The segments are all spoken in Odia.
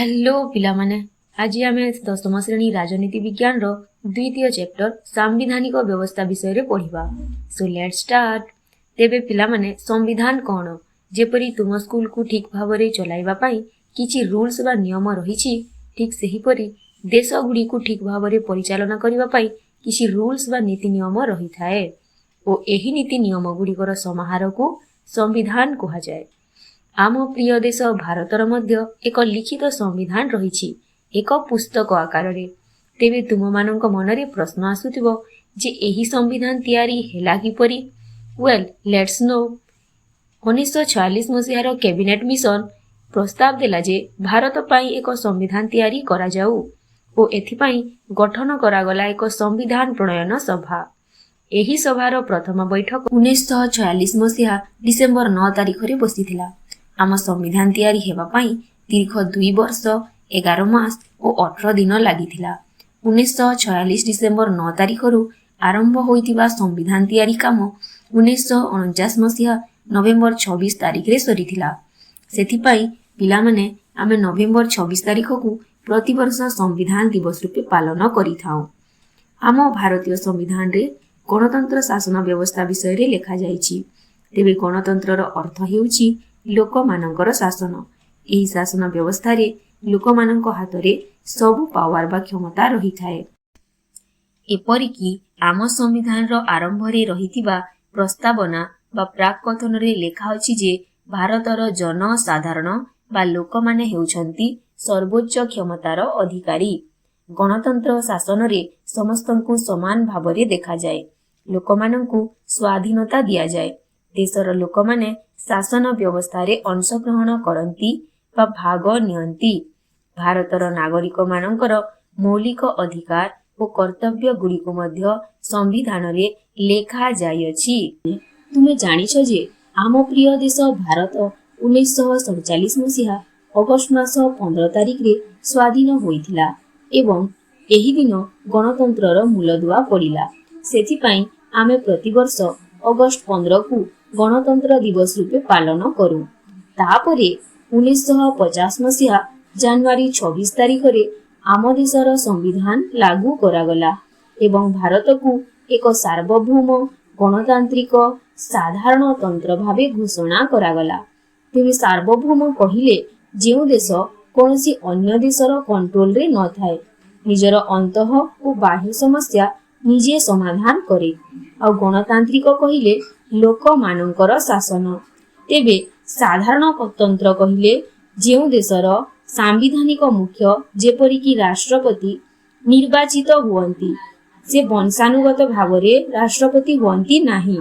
ହ୍ୟାଲୋ ପିଲାମାନେ, ଆଜି ଆମେ ଦଶମ ଶ୍ରେଣୀ ରାଜନୀତି ବିଜ୍ଞାନର ଦ୍ୱିତୀୟ ଚାପ୍ଟର ସାମ୍ବିଧାନିକ ବ୍ୟବସ୍ଥା ବିଷୟରେ ପଢ଼ିବା। So let's start. ତେବେ ପିଲାମାନେ, ସମ୍ବିଧାନ କ'ଣ? ଯେପରି ତୁମ ସ୍କୁଲକୁ ଠିକ୍ ଭାବରେ ଚଲାଇବା ପାଇଁ କିଛି ରୁଲ୍ସ ବା ନିୟମ ରହିଛି, ଠିକ୍ ସେହିପରି ଦେଶଗୁଡ଼ିକୁ ଠିକ୍ ଭାବରେ ପରିଚାଳନା କରିବା ପାଇଁ କିଛି ରୁଲ୍ସ ବା ନୀତି ନିୟମ ରହିଥାଏ ଓ ଏହି ନୀତି ନିୟମ ଗୁଡ଼ିକର ସମାହାରକୁ ସମ୍ବିଧାନ କୁହାଯାଏ। ଆମ ପ୍ରିୟ ଦେଶ ଭାରତର ମଧ୍ୟ ଏକ ଲିଖିତ ସମ୍ବିଧାନ ରହିଛି, ଏକ ପୁସ୍ତକ ଆକାରରେ। ତେବେ ତୁମମାନଙ୍କ ମନରେ ପ୍ରଶ୍ନ ଆସୁଥିବ ଯେ ଏହି ସମ୍ବିଧାନ ତିଆରି ହେଲା କିପରି? Well, let's know. 1946 ମସିହାର କ୍ୟାବିନେଟ୍ ମିଶନ ପ୍ରସ୍ତାବ ଦେଲା ଯେ ଭାରତ ପାଇଁ ଏକ ସମ୍ବିଧାନ ତିଆରି କରାଯାଉ ଓ ଏଥିପାଇଁ ଗଠନ କରାଗଲା ଏକ ସମ୍ବିଧାନ ପ୍ରଣୟନ ସଭା। ଏହି ସଭାର ପ୍ରଥମ ବୈଠକ 1946 ମସିହା ଡିସେମ୍ବର 9 ତାରିଖରେ ବସିଥିଲା। ଆମ ସମ୍ବିଧାନ ତିଆରି ହେବା ପାଇଁ ଦୀର୍ଘ 2 ବର୍ଷ 11 ମାସ ଓ 18 ଦିନ ଲାଗିଥିଲା। 1946 ଡିସେମ୍ବର 9 ତାରିଖରୁ ଆରମ୍ଭ ହୋଇଥିବା ସମ୍ବିଧାନ ତିଆରି କାମ 1949 ମସିହା ନଭେମ୍ବର 26 ତାରିଖରେ ସରିଥିଲା। ସେଥିପାଇଁ ପିଲାମାନେ, ଆମେ ନଭେମ୍ବର 26 ତାରିଖକୁ ପ୍ରତିବର୍ଷ ସମ୍ବିଧାନ ଦିବସ ରୂପେ ପାଳନ କରିଥାଉ। ଆମ ଭାରତୀୟ ସମ୍ବିଧାନରେ ଗଣତନ୍ତ୍ର ଶାସନ ବ୍ୟବସ୍ଥା ବିଷୟରେ ଲେଖାଯାଇଛି। ତେବେ ଗଣତନ୍ତ୍ରର ଅର୍ଥ ହେଉଛି ଲୋକମାନଙ୍କର ଶାସନ। ଏହି ଶାସନ ବ୍ୟବସ୍ଥାରେ ଲୋକମାନଙ୍କ ହାତରେ ସବୁ ପାୱାର ବା କ୍ଷମତା ରହିଥାଏ। ଏପରିକି ଆମ ସମ୍ବିଧାନର ଆରମ୍ଭରେ ରହିଥିବା ପ୍ରସ୍ତାବନା ବା ପ୍ରାକ୍ କଥନରେ ଲେଖା ଅଛି ଯେ ଭାରତର ଜନସାଧାରଣ ବା ଲୋକମାନେ ହେଉଛନ୍ତି ସର୍ବୋଚ୍ଚ କ୍ଷମତାର ଅଧିକାରୀ। ଗଣତନ୍ତ୍ର ଶାସନରେ ସମସ୍ତଙ୍କୁ ସମାନ ଭାବରେ ଦେଖାଯାଏ। ଲୋକମାନଙ୍କୁ ସ୍ୱାଧୀନତା ଦିଆଯାଏ। ଦେଶର ଲୋକମାନେ ଶାସନ ବ୍ୟବସ୍ଥାରେ ଅଂଶଗ୍ରହଣ କରନ୍ତି ବା ଭାଗ ନିଅନ୍ତି। ଭାରତର ନାଗରିକମାନଙ୍କର ମୌଳିକ ଅଧିକାର ଓ କର୍ତ୍ତବ୍ୟଗୁଡ଼ିକୁ ମଧ୍ୟ ସମ୍ବିଧାନରେ ଲେଖାଯାଇଅଛି। ତୁମେ ଜାଣିଛ ଯେ ଆମ ପ୍ରିୟ ଦେଶ ଭାରତ 1947 ମସିହା ଅଗଷ୍ଟ ମାସ 15 ତାରିଖରେ ସ୍ୱାଧୀନ ହୋଇଥିଲା ଏବଂ ଏହି ଦିନ ଗଣତନ୍ତ୍ରର ମୂଳଦୁଆ ପଡ଼ିଲା। ସେଥିପାଇଁ ଆମେ ପ୍ରତିବର୍ଷ ଅଗଷ୍ଟ 15କୁ ଗଣତନ୍ତ୍ର ଦିବସ ରୂପେ ପାଳନ କରୁ। ତାପରେ 1950 ମସିହା ଜାନୁଆରୀ 26 ତାରିଖରେ ଆମ ଦେଶର ସମ୍ବିଧାନ ଲାଗୁ କରାଗଲା ଏବଂ ଭାରତକୁ ଏକ ସାର୍ବଭୌମ ଗଣତାନ୍ତ୍ରିକ ସାଧାରଣତନ୍ତ୍ର ଭାବେ ଘୋଷଣା କରାଗଲା। ତେବେ ସାର୍ବଭୌମ କହିଲେ ଯେଉଁ ଦେଶ କୌଣସି ଅନ୍ୟ ଦେଶର କଣ୍ଟ୍ରୋଲରେ ନଥାଏ, ନିଜର ଅନ୍ତଃ ଓ ବାହ୍ୟ ସମସ୍ୟା ନିଜେ ସମାଧାନ କରେ। ଆଉ ଗଣତାନ୍ତ୍ରିକ କହିଲେ ଲୋକମାନଙ୍କର ଶାସନ। ତେବେ ସାଧାରଣତନ୍ତ୍ର କହିଲେ ଯେଉଁ ଦେଶର ସାମ୍ବିଧାନିକ ମୁଖ୍ୟ, ଯେପରିକି ରାଷ୍ଟ୍ରପତି, ନିର୍ବାଚିତ ହୁଅନ୍ତି, ସେ ବଂଶାନୁଗତ ଭାବରେ ରାଷ୍ଟ୍ରପତି ହୁଅନ୍ତି ନାହିଁ।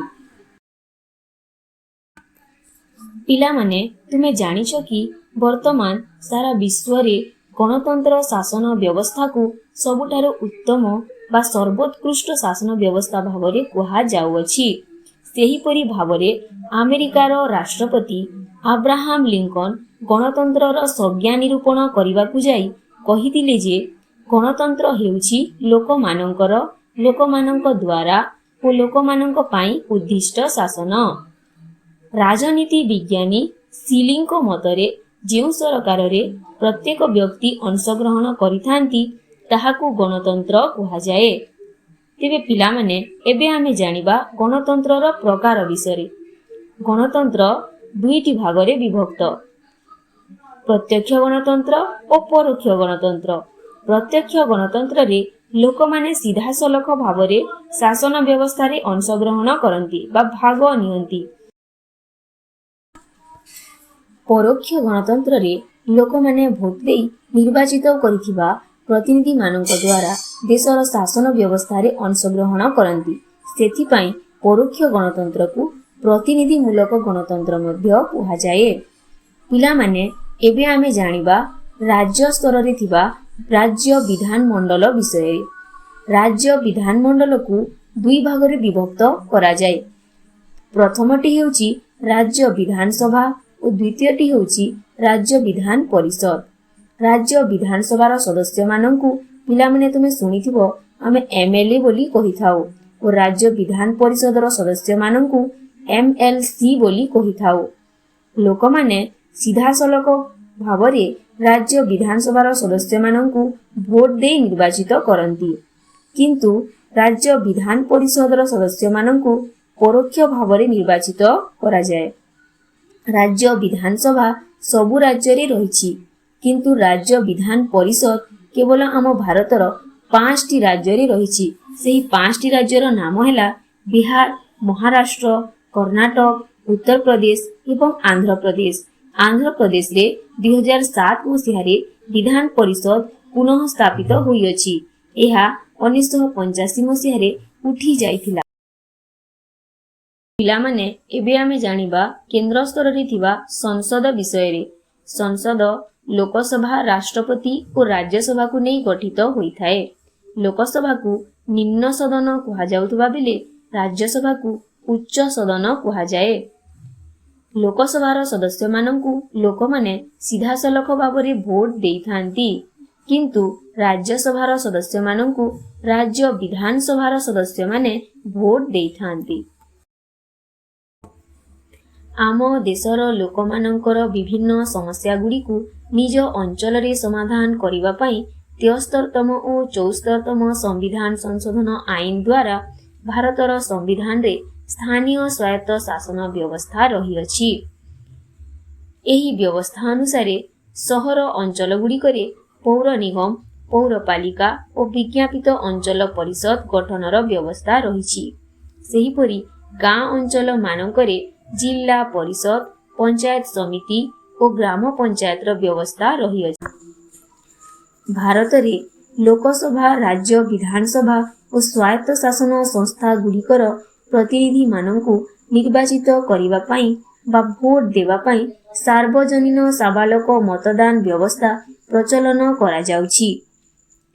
ପିଲାମାନେ, ତୁମେ ଜାଣିଛ କି ବର୍ତ୍ତମାନ ସାରା ବିଶ୍ୱରେ ଗଣତନ୍ତ୍ର ଶାସନ ବ୍ୟବସ୍ଥାକୁ ସବୁଠାରୁ ଉତ୍ତମ ବା ସର୍ବୋତ୍କୃଷ୍ଟ ଶାସନ ବ୍ୟବସ୍ଥା ଭାବରେ କୁହାଯାଉଅଛି। ସେହିପରି ଭାବରେ ଆମେରିକାର ରାଷ୍ଟ୍ରପତି ଆବ୍ରାହାମ ଲିଙ୍କନ ଗଣତନ୍ତ୍ରର ସଂଜ୍ଞା ନିରୂପଣ କରିବାକୁ ଯାଇ କହିଥିଲେ ଯେ ଗଣତନ୍ତ୍ର ହେଉଛି ଲୋକମାନଙ୍କର, ଲୋକମାନଙ୍କ ଦ୍ୱାରା ଓ ଲୋକମାନଙ୍କ ପାଇଁ ଉଦ୍ଦିଷ୍ଟ ଶାସନ। ରାଜନୀତି ବିଜ୍ଞାନୀ ସିଲିଙ୍କ ମତରେ ଯେଉଁ ସରକାରରେ ପ୍ରତ୍ୟେକ ବ୍ୟକ୍ତି ଅଂଶଗ୍ରହଣ କରିଥାନ୍ତି, ତାହାକୁ ଗଣତନ୍ତ୍ର କୁହାଯାଏ। ତେବେ ପିଲାମାନେ, ଏବେ ଆମେ ଜାଣିବା ଗଣତନ୍ତ୍ରର ପ୍ରକାର ବିଷୟରେ। ଗଣତନ୍ତ୍ର ଦୁଇଟି ଭାଗରେ ବିଭକ୍ତ, ପ୍ରତ୍ୟକ୍ଷ ଗଣତନ୍ତ୍ର ଓ ପରୋକ୍ଷ ଗଣତନ୍ତ୍ର। ପ୍ରତ୍ୟକ୍ଷ ଗଣତନ୍ତ୍ରରେ ଲୋକମାନେ ସିଧାସଳଖ ଭାବରେ ଶାସନ ବ୍ୟବସ୍ଥାରେ ଅଂଶଗ୍ରହଣ କରନ୍ତି ବା ଭାଗ ନିଅନ୍ତି। ପରୋକ୍ଷ ଗଣତନ୍ତ୍ରରେ ଲୋକମାନେ ଭୋଟ ଦେଇ ନିର୍ବାଚିତ କରିଥିବା ପ୍ରତିନିଧିମାନଙ୍କ ଦ୍ୱାରା ଦେଶର ଶାସନ ବ୍ୟବସ୍ଥାରେ ଅଂଶଗ୍ରହଣ କରନ୍ତି। ସେଥିପାଇଁ ପରୋକ୍ଷ ଗଣତନ୍ତ୍ରକୁ ପ୍ରତିନିଧିମୂଳକ ଗଣତନ୍ତ୍ର ମଧ୍ୟ କୁହାଯାଏ। ପିଲାମାନେ, ଏବେ ଆମେ ଜାଣିବା ରାଜ୍ୟ ସ୍ତରରେ ଥିବା ରାଜ୍ୟ ବିଧାନମଣ୍ଡଳ ବିଷୟରେ। ରାଜ୍ୟ ବିଧାନମଣ୍ଡଳକୁ ଦୁଇ ଭାଗରେ ବିଭକ୍ତ କରାଯାଏ। ପ୍ରଥମଟି ହେଉଛି ରାଜ୍ୟ ବିଧାନସଭା ଓ ଦ୍ୱିତୀୟଟି ହେଉଛି ରାଜ୍ୟ ବିଧାନ ପରିଷଦ। ରାଜ୍ୟ ବିଧାନସଭାର ସଦସ୍ୟମାନଙ୍କୁ ପିଲାମାନେ ତୁମେ ଶୁଣିଥିବ, ଆମେ ଏମ୍ ଏଲ୍ ଏ ବୋଲି କହିଥାଉ ଓ ରାଜ୍ୟ ବିଧାନ ପରିଷଦର ସଦସ୍ୟମାନଙ୍କୁ ଏମ୍ ଏଲ୍ ସି ବୋଲି କହିଥାଉ। ଲୋକମାନେ ସିଧାସଳଖ ଭାବରେ ରାଜ୍ୟ ବିଧାନସଭାର ସଦସ୍ୟମାନଙ୍କୁ ଭୋଟ ଦେଇ ନିର୍ବାଚିତ କରନ୍ତି, କିନ୍ତୁ ରାଜ୍ୟ ବିଧାନ ପରିଷଦର ସଦସ୍ୟମାନଙ୍କୁ ପରୋକ୍ଷ ଭାବରେ ନିର୍ବାଚିତ କରାଯାଏ। ରାଜ୍ୟ ବିଧାନସଭା ସବୁ ରାଜ୍ୟରେ ରହିଛି, କିନ୍ତୁ ରାଜ୍ୟ ବିଧାନ ପରିଷଦ କେବଳ ଆମ ଭାରତର 5ଟି ରାଜ୍ୟରେ ରହିଛି। ସେହି 5ଟି ରାଜ୍ୟର ନାମ ହେଲା ବିହାର, ମହାରାଷ୍ଟ୍ର, କର୍ଣ୍ଣାଟକ, ଉତ୍ତରପ୍ରଦେଶ ଏବଂ ଆନ୍ଧ୍ରପ୍ରଦେଶ। ଆନ୍ଧ୍ରପ୍ରଦେଶରେ 2007 ମସିହାରେ ବିଧାନ ପରିଷଦ ପୁନଃ ସ୍ଥାପିତ ହୋଇଅଛି। ଏହା 1985 ମସିହାରେ ଉଠି ଯାଇଥିଲା। ପିଲାମାନେ, ଏବେ ଆମେ ଜାଣିବା କେନ୍ଦ୍ର ସ୍ତରରେ ଥିବା ସଂସଦ ବିଷୟରେ। ସଂସଦ ଲୋକସଭା, ରାଷ୍ଟ୍ରପତି ଓ ରାଜ୍ୟସଭାକୁ ନେଇ ଗଠିତ ହୋଇଥାଏ। ଲୋକସଭାକୁ ନିମ୍ନ ସଦନ କୁହାଯାଉଥିବା ବେଳେ ରାଜ୍ୟସଭାକୁ ଉଚ୍ଚ ସଦନ କୁହାଯାଏ। ଲୋକସଭାର ସଦସ୍ୟମାନଙ୍କୁ ଲୋକମାନେ ସିଧାସଳଖ ଭାବରେ ଭୋଟ ଦେଇଥାନ୍ତି, କିନ୍ତୁ ରାଜ୍ୟସଭାର ସଦସ୍ୟମାନଙ୍କୁ ରାଜ୍ୟ ବିଧାନସଭାର ସଦସ୍ୟମାନେ ଭୋଟ ଦେଇଥାନ୍ତି। ଆମ ଦେଶର ଲୋକମାନଙ୍କର ବିଭିନ୍ନ ସମସ୍ୟାଗୁଡ଼ିକୁ ନିଜ ଅଞ୍ଚଳରେ ସମାଧାନ କରିବା ପାଇଁ 73ତମ ଓ 74ତମ ସମ୍ବିଧାନ ସଂଶୋଧନ ଆଇନ ଦ୍ୱାରା ଭାରତର ସମ୍ବିଧାନରେ ସ୍ଥାନୀୟ ସ୍ୱାୟତ୍ତ ଶାସନ ବ୍ୟବସ୍ଥା ରହିଅଛି। ଏହି ବ୍ୟବସ୍ଥା ଅନୁସାରେ ସହର ଅଞ୍ଚଳଗୁଡ଼ିକରେ ପୌର ନିଗମ, ପୌରପାଳିକା ଓ ବିଜ୍ଞାପିତ ଅଞ୍ଚଳ ପରିଷଦ ଗଠନର ବ୍ୟବସ୍ଥା ରହିଛି। ସେହିପରି ଗାଁ ଅଞ୍ଚଳମାନଙ୍କରେ ଜିଲ୍ଲା ପରିଷଦ, ପଞ୍ଚାୟତ ସମିତି ଓ ଗ୍ରାମ ପଞ୍ଚାୟତର ବ୍ୟବସ୍ଥା ରହିଅଛି। ଭାରତରେ ଲୋକସଭା, ରାଜ୍ୟ ବିଧାନସଭା ଓ ସ୍ୱାୟତ୍ତ ଶାସନ ସଂସ୍ଥାଗୁଡ଼ିକର ପ୍ରତିନିଧିମାନଙ୍କୁ ନିର୍ବାଚିତ କରିବା ପାଇଁ ବା ଭୋଟ ଦେବା ପାଇଁ ସାର୍ବଜନୀନ ସାବାଳକ ମତଦାନ ବ୍ୟବସ୍ଥା ପ୍ରଚଳନ କରାଯାଉଛି।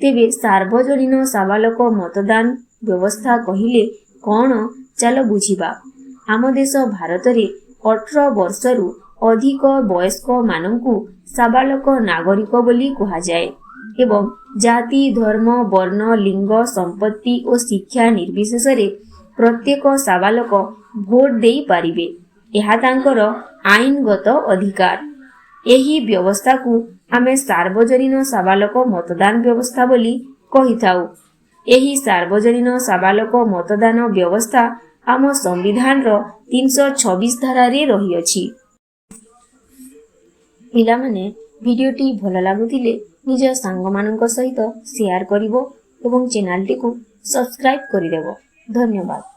ତେବେ ସାର୍ବଜନୀନ ସାବାଳକ ମତଦାନ ବ୍ୟବସ୍ଥା କହିଲେ କ'ଣ, ଚାଲ ବୁଝିବା। ଆମ ଦେଶ ଭାରତରେ 18 ବର୍ଷରୁ ଅଧିକ ବୟସ୍କମାନଙ୍କୁ ସାବାଳକ ନାଗରିକ ବୋଲି କୁହାଯାଏ ଏବଂ ଜାତି, ଧର୍ମ, ବର୍ଣ୍ଣ, ଲିଙ୍ଗ, ସମ୍ପତ୍ତି ଓ ଶିକ୍ଷା ନିର୍ବିଶେଷରେ ପ୍ରତ୍ୟେକ ସାବାଳକ ଭୋଟ ଦେଇପାରିବେ। ଏହା ତାଙ୍କର ଆଇନଗତ ଅଧିକାର। ଏହି ବ୍ୟବସ୍ଥାକୁ ଆମେ ସାର୍ବଜନୀନ ସାବାଳକ ମତଦାନ ବ୍ୟବସ୍ଥା ବୋଲି କହିଥାଉ। ଏହି ସାର୍ବଜନୀନ ସାବାଳକ ମତଦାନ ବ୍ୟବସ୍ଥା ଆମ ସମ୍ବିଧାନର 326 ଧାରାରେ ରହିଅଛି। ପିଲାମାନେ, ଭିଡ଼ିଓଟି ଭଲ ଲାଗୁଥିଲେ ନିଜ ସାଙ୍ଗମାନଙ୍କ ସହିତ ସେୟାର କରିବ ଏବଂ ଚ୍ୟାନେଲଟିକୁ ସବସ୍କ୍ରାଇବ୍ କରିଦେବ। ଧନ୍ୟବାଦ।